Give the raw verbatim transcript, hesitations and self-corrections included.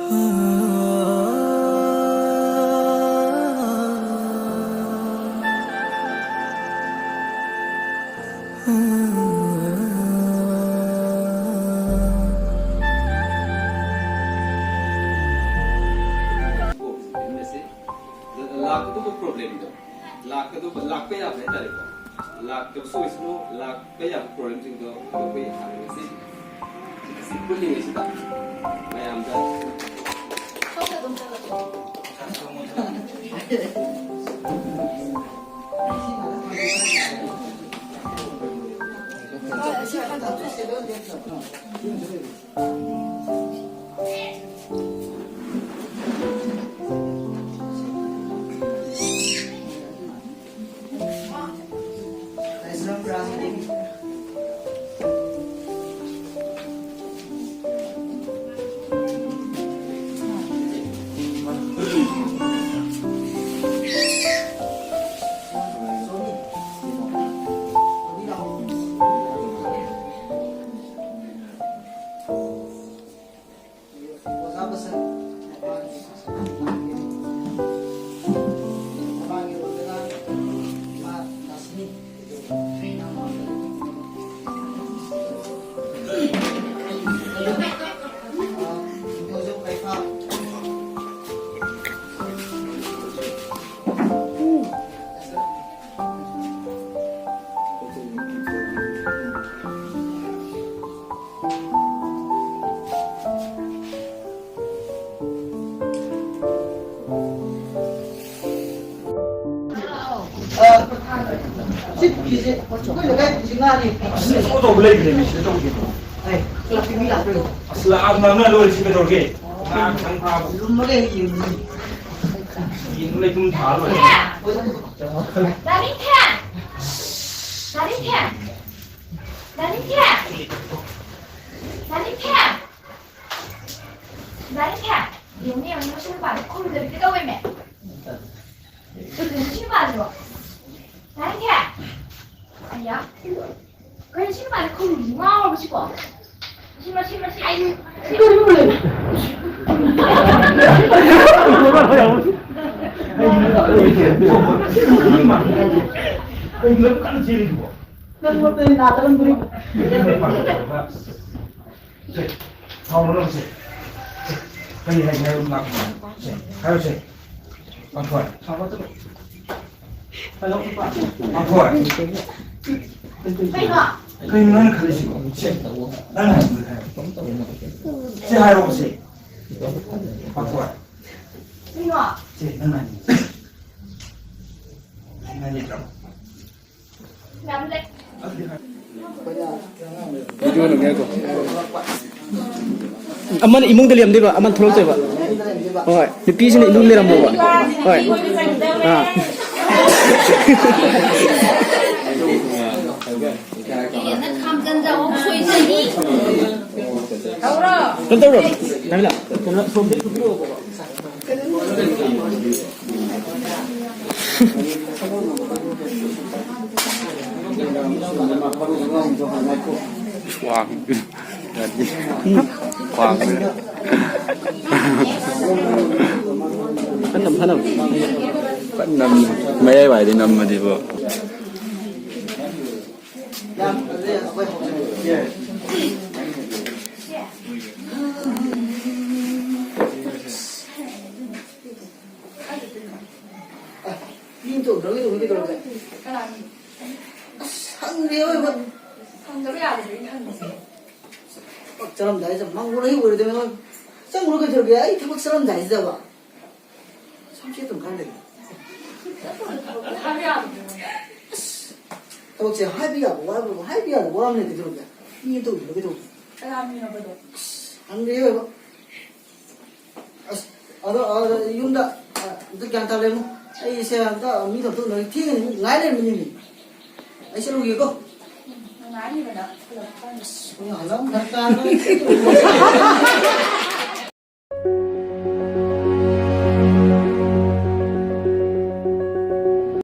ꯂꯥꯛꯀꯗꯧꯕ problemꯗꯣ, ꯂꯥꯛꯀꯗꯧꯕ, ꯂꯥꯛꯄ ꯌꯥꯕ ꯍꯥꯏꯇꯥꯔꯦꯀꯣ, ꯂꯥꯛꯇꯕꯁꯨ ꯑꯣꯏꯁꯅꯨ, ꯂꯥꯛꯄ ꯌꯥꯕ problemꯁꯤꯡꯗꯣ ꯑꯩꯈꯣꯏ ꯍꯥꯟꯅ ꯉꯁꯤ, ꯉꯁꯤ ꯄꯨꯜꯂꯤꯉꯩꯁꯤꯗ ꯃꯌꯥꯝꯗ ꯁꯤ ꯄꯨꯈ꯭ꯔꯤꯁꯦ ꯑꯩꯈꯣꯏ ꯂꯩꯀꯥꯏ ꯄꯨꯈ꯭ꯔꯤꯁꯦ ꯉꯥꯅꯤ꯫ ꯑꯁ, ꯑꯆꯧ ꯑꯆꯧꯕ ꯂꯩꯕꯅꯦ, ꯃꯤ ꯁꯤꯗ ꯇꯧꯒꯦ꯫ ꯑꯩ ꯀ꯭ꯂꯕꯀꯤ ꯃꯤ ꯂꯥꯛꯇꯣꯏꯅꯦ꯫ ꯑꯁ, ꯂꯥꯛꯑ ꯉꯥꯡꯅ ꯂꯣꯏꯔꯦ, ꯁꯤ ꯀꯩꯗꯧꯔꯒꯦ? ꯉꯥ ꯈꯤꯇꯪ ꯐꯥꯕ꯫ ꯂꯨꯝꯃꯒ ꯍꯦꯛ ꯌꯦꯡꯉꯨꯅꯦ꯫ ꯌꯦꯡꯉꯨ ꯂꯩ, ꯑꯗꯨꯝ ꯊꯥ ꯂꯣꯏꯔꯦ꯫ ꯗꯥ ꯅꯤꯡꯊꯦꯝ! ꯗꯥ ꯅꯤꯡꯊꯦꯝ! ꯗꯥ ꯅꯤꯡꯊꯦꯝ! ꯗꯥ ꯅꯤꯡꯊꯦꯝ! ꯗꯥ ꯅꯤꯡꯊꯦꯝ! ꯌꯦꯡꯉꯨꯅꯦ, ꯌꯦꯡꯉꯨꯅꯦ, ꯃꯁꯤ ꯅꯨꯄꯥꯗꯣ ꯈꯨꯝꯗꯕꯤꯗ ꯇꯧꯋꯦꯃꯦ꯫ ꯀꯩꯅꯣ ꯁꯤ ꯅꯨꯄꯥꯁꯤꯕꯣ? ꯗꯥ ꯅꯤꯡꯊꯦꯝ! ꯑꯌꯥ! ꯀꯩꯅꯣ ꯁꯤ ꯅꯨꯄꯥꯁꯦ ꯈꯨꯝꯗ꯭ꯔꯤꯁꯤ ꯉꯥꯎꯔꯕꯣ ꯁꯤꯕꯣ? ꯁꯤ ꯃꯁꯤ ꯃꯁꯤ ꯑꯩ ꯁꯤ ꯀꯩꯅꯣ? ꯀꯩꯅꯣ ꯀꯟꯅ ꯆꯦꯜꯂꯤꯗꯨꯕꯣ? ꯅꯪ ꯅꯣꯠꯇꯗꯤ ꯅꯥꯗꯔꯝꯗ꯭ꯔꯤ꯫ ꯁꯦ, ꯁꯥꯎꯔꯅꯨ ꯁꯦ꯫ ꯁꯦ, ꯀꯔꯤ ꯍꯥꯏꯒꯦ ꯍꯥꯏꯕ ꯂꯥꯛꯄꯅꯣ? ꯁꯦ, ꯍꯥꯏꯔꯣ ꯁꯦ꯫ ꯄꯥꯟꯊꯣꯏ꯫ ꯄꯥꯟꯊꯣꯏ꯫ ꯀꯩꯅꯣ? ꯀꯩꯅꯣ ꯅꯪꯅ ꯈꯜꯂꯤꯁꯤꯕꯣ? ꯁꯦ, ꯅꯪꯅ ꯍꯥꯏꯕꯗꯨ ꯍꯥꯏꯔꯣ꯫ ꯁꯦ, ꯍꯥꯏꯔꯛꯑꯣ ꯁꯦ꯫ ꯄꯥꯟꯊꯣꯏ꯫ ꯀꯩꯅꯣ? ꯁꯦ, ꯅꯪꯅ ꯍꯥꯏꯅꯤꯡꯉꯤꯁꯦ꯫ ꯅꯪꯅ ꯍꯥꯏꯅꯤꯡꯗ꯭ꯔꯣ? ꯑꯃꯅ ꯏꯃꯨꯡꯗ ꯂꯩꯔꯝꯗꯣꯏꯕ, ꯑꯃꯅ ꯊꯣꯛꯂꯛꯇꯣꯏꯕ꯫ ꯍꯣꯏ, ꯅꯨꯄꯤꯁꯤꯅ ꯏꯃꯨꯡ ꯂꯩꯔꯝꯃꯣꯕ꯫ ꯍꯣꯏ꯫ ꯑꯥ꯫ ꯀꯩꯅꯣ ꯇꯧꯔꯣ, ꯅꯕꯤꯅꯥ, ꯀꯩꯅꯣ ꯁꯣꯝꯗ ꯄꯨꯊꯣꯛꯑꯣꯕ꯫ ꯋꯥꯡ-, ꯋꯥꯡ-, ꯀꯟꯅ ꯐꯅꯕ꯫ ꯀꯟꯅ ꯃꯌꯥꯏ ꯋꯥꯏꯗꯩ ꯅꯝꯃꯗꯤꯕꯣ꯫ ꯃꯤ ꯑꯃꯇ ꯎꯅꯔꯣꯏꯗꯧꯕ ꯀꯩꯗꯧꯔꯒꯦ? ꯀꯅꯥꯅꯤ? ꯑꯁ, ꯍꯪꯗꯦ ꯑꯣꯏꯕ꯫ ꯍꯪꯗꯕ ꯌꯥꯗꯕꯒꯤ ꯍꯪꯉꯤꯁꯦ꯫ ꯊꯕꯛ ꯆꯠꯂꯝꯗꯥꯏꯁꯤꯗ ꯃꯪꯒꯣꯜ ꯍꯩ ꯑꯣꯏꯔꯣꯏꯗꯕꯅꯤ꯫ ꯆꯪꯉꯨꯔꯣ ꯀꯩꯗꯧꯔꯒꯦ? ꯑꯩ ꯊꯕꯛ ꯆꯠꯂꯝꯗꯥꯏꯁꯤꯗꯕ꯫ ꯁꯝꯁꯦꯠ ꯑꯗꯨꯝ ꯈꯔ ꯂꯩ꯫ ꯍꯥꯏꯕ ꯌꯥꯗꯕꯅꯤ꯫ ꯑꯁ, ꯊꯕꯛꯁꯦ ꯍꯥꯏꯕ ꯌꯥꯕ ꯋꯥ-, ꯍꯥꯏꯕ ꯌꯥꯕ ꯋꯥ ꯑꯃ ꯂꯩꯇꯦ ꯀꯩꯗꯧꯔꯒꯦ? ꯃꯤ ꯑꯃꯇ ꯎꯅꯔꯣꯏ ꯀꯩꯗꯧꯔꯒꯦ? ꯀꯅꯥ ꯃꯤꯅꯣꯕꯗꯣ? ꯑꯁ, ꯍꯪꯗꯦ ꯑꯣꯏꯕ꯫ ꯑꯁ, ꯑꯗꯣ, ꯑꯗꯣ ꯌꯨꯝꯗ, ꯑ, ꯑꯝꯇ ꯒ꯭ꯌꯥꯟ ꯇꯥ ꯂꯩꯔꯝꯃꯣ꯫ ꯑꯩꯁꯦ ꯑꯝꯇ ꯃꯤ ꯊꯣꯛꯇꯣꯛꯅ ꯊꯦꯡꯉꯅꯤ, ꯉꯥꯏ ꯂꯩꯔꯝꯃꯤꯅꯦꯃꯤ꯫ ꯑꯩ ꯆꯠꯂꯨꯒꯦꯀꯣ꯫ ꯎꯝ, ꯉꯥꯏꯔꯤꯕꯅ ꯍꯜꯂꯛꯄ ꯀꯥꯟꯗ꯫ ꯑꯁ, ꯍꯜꯂꯛꯑꯝ ꯐꯔꯛ ꯇꯥꯔꯦ꯫